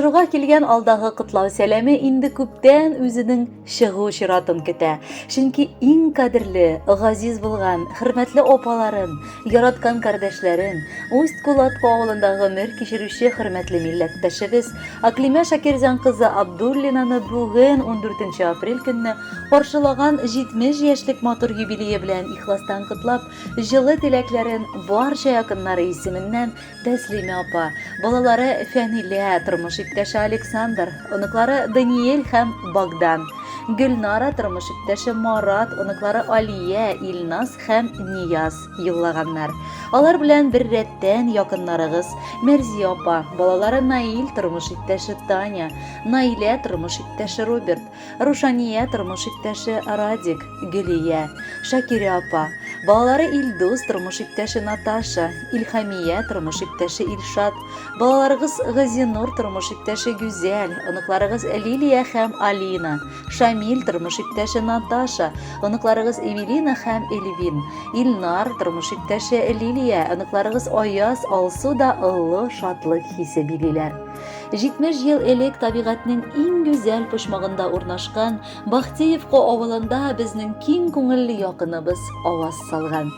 Тапшыруга килгән алдагы котлау сәламе инде күптән үзенең чыгу чиратын көтә. Чөнки иң кадерле, газиз булган, хөрмәтле апаларын, яраткан кардәшләрен, Усть-Кулатка авылында гомер кичерүче хөрмәтле милләттәшебез Аклимә Шакирҗан кызы Абдуллинаны бүген, 14 апрель көнне, каршылаган 70 яшьлек матур юбилее белән ихластан котлап, җылы теләкләрен барча якыннары исеменнән Тәслимә апа, балалары Фәнилә, тормыш иптәше Александр, оныклары Даниэль һәм Богдан, Гөлнара, тормыш иптәше Марат, оныклары Алия, Илназ һәм Нияз юллаганнар. Алар белән бер рәттән якыннарыгыз Мәрзия апа, балалары Наил, тормыш иптәше Таня, Наилә, тормыш иптәше Роберт, Рушания, тормыш иптәше Радик, Гөлия, Шакирә апа, балалары Илдус, тормыш иптәше Наташа, Илхамия, тормыш иптәше Илшат, балаларыгыз Газинур, тормыш иптәше Гүзәл, оныкларыгыз Лилия һәм Алина, Шамил, тормыш иптәше Наташа, оныкларыгыз Эвелина һәм Эльвин, Илнар, тормыш иптәше Лилия, оныкларыгыз Аяз, Алсу да олы шатлык хисе билиләр. 70 ел элек табигатьнең иң гүзәл почмагында урнашкан Бахтеевка авылында безнең киң күңелле якыныбыз аваз салган.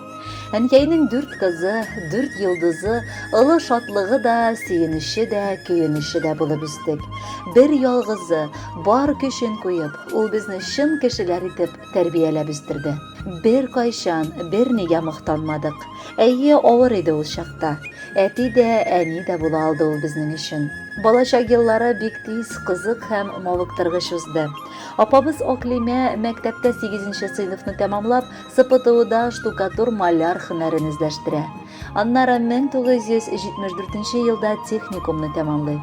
Әнкәйнең дүрт кызы, дүрт йолдызы, олы шатлыгы да, сөенече дә, көенече дә булып үстек. Бер ялгызы, бар көчен куеп, ул безне чын кешеләр итеп тәрбияләп үстерде. Беркайчан, бернигә мохтанмадык. Әйе, авыр иде ул чакта. Әти дә, әни дә була алды ул безнең өчен. Балачак еллары бик тиз, кызык һәм мавыктыргыч узды. Апабыз Аклимә мәктәптә сигезенче сыйныфны тәмамлап, СПТУда штукатур-маляр һөнәрен үзләштерә. Аннары 1974 елда техникумны тәмамлый.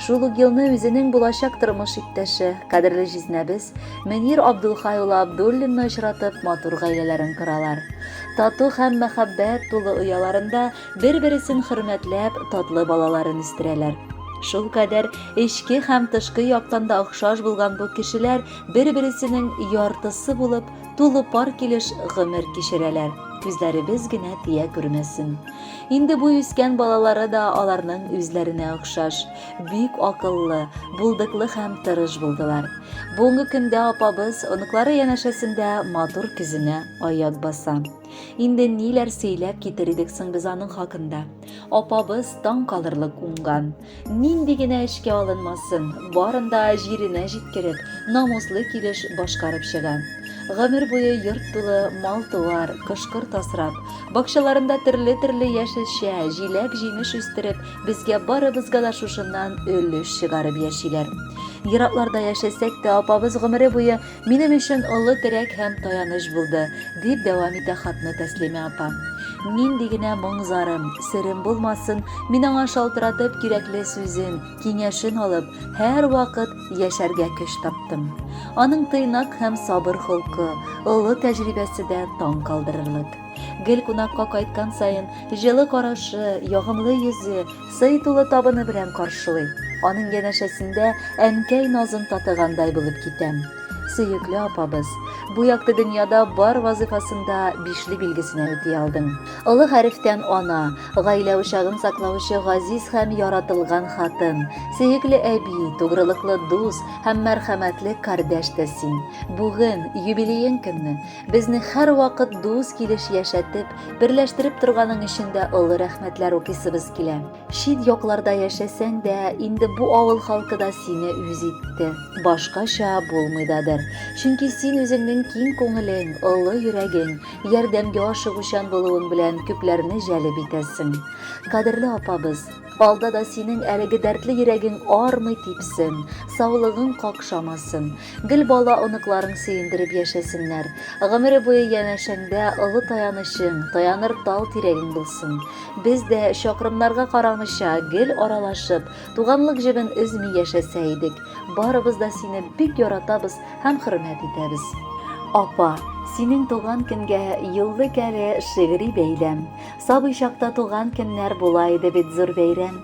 Шул ук елны үзенең булачак тормыш иптәше, кадерле җизнәбез Мөнир Абдулхай улы Абдуллинны очратып, матур гаиләләрен коралар. Тату һәм мәхәббәт тулы ояларында бер-бересен хөрмәтләп, татлы балаларын үстерәләр. Шулкадәр эчке һәм тышкы яктан да охшаш булган бу кешеләр бер-бересенең яртысы булып, тулы пар килеш гомер кичерәләр. Күзләребез генә тия күрмәсен. Инде бу үскән балалары да аларның үзләренә охшаш, бик акыллы, булдыклы һәм тырыш булдылар. Бүгенге көндә апабыз оныклары янәшәсендә матур көзенә аяк баса. Инде ниләр сөйләп китер идек соң без аның хакында? Апабыз таң калырлык уңган. Нинди генә эшкә алынмасын, барын да җиренә җиткереп, намуслы килеш башкарып чыга. Гомер буе йорт тулы мал-туар, кош-корт асрап, бакчаларында төрле-төрле яшелчә, җиләк-җимеш үстереп, безгә барыбызга да шушыннан өлеш чыгарып яшиләр. Еракларда яшәсәк тә, апабыз гомере буе Минем өчен олы терәк һәм таяныч булды, дип дәвам итә хатны Тәслимә апа. Нинди генә моң-зарым, серем булмасын, мин аңа шалтыратып кирәкле сүзен, киңәшен алып, һәрвакыт яшәргә көч таптым. Аның тыйнак һәм сабыр холкы, олы тәҗрибәсе дә таң калдырырлык. Гел кунакка кайткан саен җылы карашы, ягымлы йөзе, сый тулы табыны белән каршылый. Аның янәшәсендә әнкәй назын татыгандай булып китәм. Сөекле апабыз, бу якты дөньяда бар вазыйфасын да бишле билгесенә үти алдың. Олы хәрефтән ана, гаилә учагын саклаучы газиз һәм яратылган хатын, сөекле әби, тугрылыклы дус һәм мәрхәмәтле кардәш тә син. Бүген, юбилеең көнне, Безне һәрвакыт дус килеш яшәтеп, берләштереп торганың өчен дә олы рәхмәтләр укыйсыбыз килә. Чит якларда яшәсәң дә, инде бу авыл халкы да сине үз итте. Башкача булмый дадыр. Чөнки син үзеңнең киң күңелең, олы йөрәгең, ярдәмгә ашыгучан булуың белән күпләрне җәлеп итәсең. Кадерле апабыз, Алда да синең әлеге дәртле йөрәгең армый типсен, саулыгың какшамасын. Гел бала-оныкларың сөендереп яшәсеннәр. Гомере буе янәшәңдә олы таянычың, таяныр тал тирәгең булсын. Без дә, чакрымнарга карамыйча, гел аралашып, туганлык җебен өзми яшәсә идек. Барыбыз да сине бик яратабыз һәм хөрмәт итәбез. Апа, синең туган көнгә юллык әле шигъри бәйләм. Сабый чакта туган көннәр була иде бит зур бәйрәм.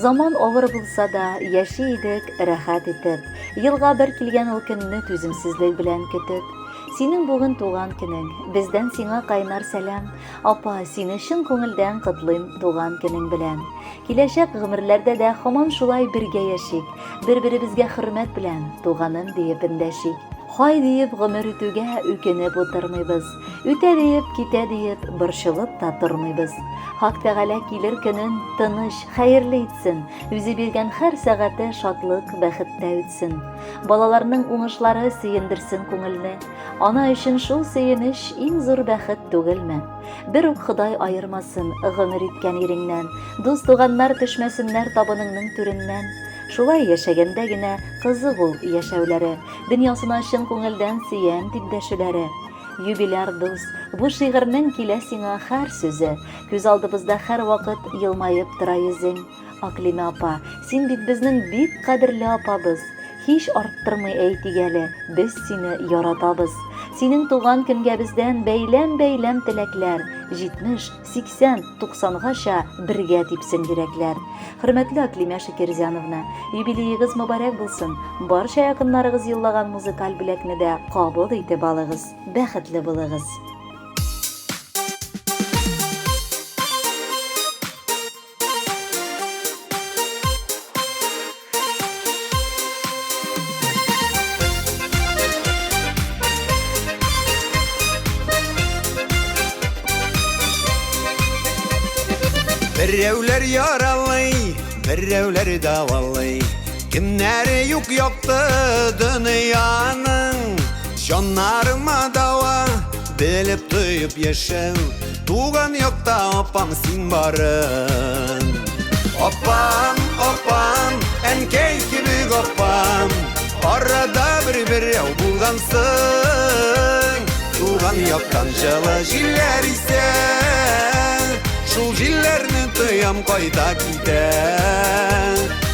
Заман авыр булса да, яши идек рәхәт итеп. Елга бер килгән ул көнне түземсезлек белән көтеп. Синең бүген туган көнең, бездән сиңа кайнар сәлам. Апа, сине чын күңелдән котлыйм туган көнең белән. Киләчәк гомерләрдә дә һаман шулай бергә яшик, бер-беребезгә хөрмәт белән туганым диеп эндәшик. Һай диеп гомер итүгә үкенеп утырмыйбыз. Үтә диеп, китә диеп борчылып та тормыйбыз. Хак Тәгалә килер көнен тыныч, хәерле итсен, үзе биргән һәр сәгате шатлык, бәхеттә үтсен. Балаларның уңышлары сөендерсен күңелне. Ана өчен шул сөенеч иң зур бәхет түгелме? Бер үк Ходай аермасын гомер иткән иреңнән, дус-туганнар төшмәсеннәр табыныңның түреннән. Шулай яшәгәндә генә кызык ул яшәүләре, дөньясына чын күңелдән сөям дип дәшүләре. Юбиляр дус, бу шигырьнең килә сиңа һәр сүзе, күз алдыбызда һәрвакыт елмаеп тора йөзең. Аклимә апа, син бит безнең бик кадерле апабыз. Һич арттырмый әйтик әле, без сине яратабыз. Синең туган көнгә бездән бәйләм-бәйләм теләкләр, 70, 80, 90гача бергә типсен йөрәкләр. Хөрмәтле Аклимә Шакирзяновна, юбилеегыз мөбарәк булсын. Барча якыннарыгыз юллаган музыкаль бүләкне дә кабул итеп алыгыз. Бәхетле булыгыз. Берәүләр яралый, берәүләр дәвалый. Кемнәре юк якты дөньяның. Җаннарыма дава, белеп тоеп яшәү. Туган якта апам син барын. Апам, апам, әнкәй кебек апам. Арада бер берәү булгансың. Туган яктан җылы җилләр исә. Шул җилләрне тоям кайта китә.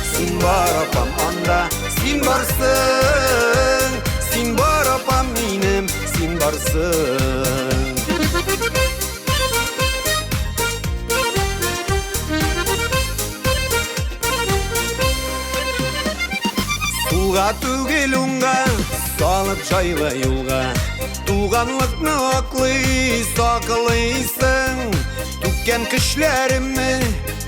Син бар апам анда, син барсың. Син бар апам минем, син барсың. Сулга түгел уңга, салып җайлы юлга. Туганлыкны аклый, саклыйсың. Түккән көчләремне,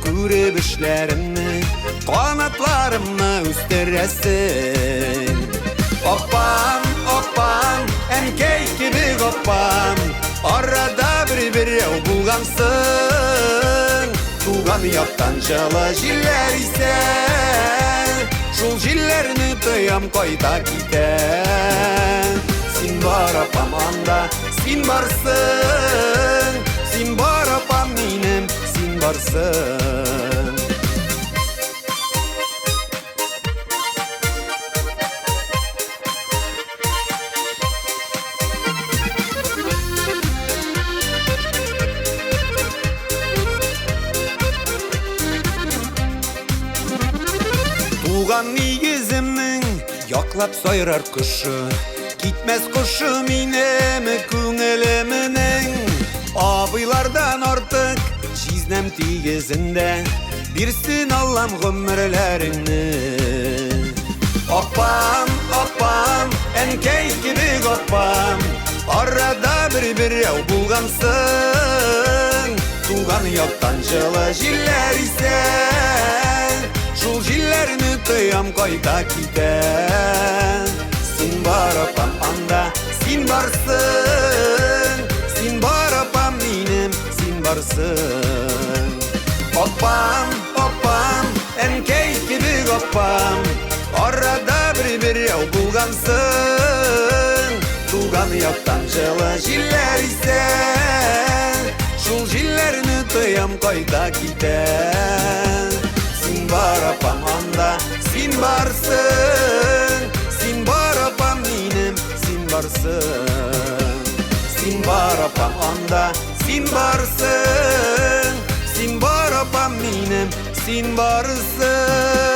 күреп эшләремне, канатларымны үстерәсең. Апам, апам, әнкәй кебек апам, арада бер берәү булгансың. Туган яктан җылы җилләр исә, шул җилләрне тоям кайта китә. Син бар апам анда, син барсың, син бар апам минем, син барсың. Туган нигеземнең яклап сайрар кошы, китмәс кошы минем күңелемнең. Абыйлардан артык җизнәм тигезендә, бирсен Аллам гомерләреңне. Апам, апам, әнкәй кебек апам, арада бер берәү булгансың. Туган яктан җылы җилләр исә, шул җилләрне тоям кайта китә. Син бар апам анда, син барсың, син бар апам минем, син барсың. Апам, апам, әнкәй кебек апам, арада бер берәү булгансың. Туган яктан җылы җилләр исә, шул җилләрне тоям кайта китә. Син бар апам анда, син барсың, син бар апам минем, син барсың. Син бар апам анда, син барсың, син бар апам минем, син барсың.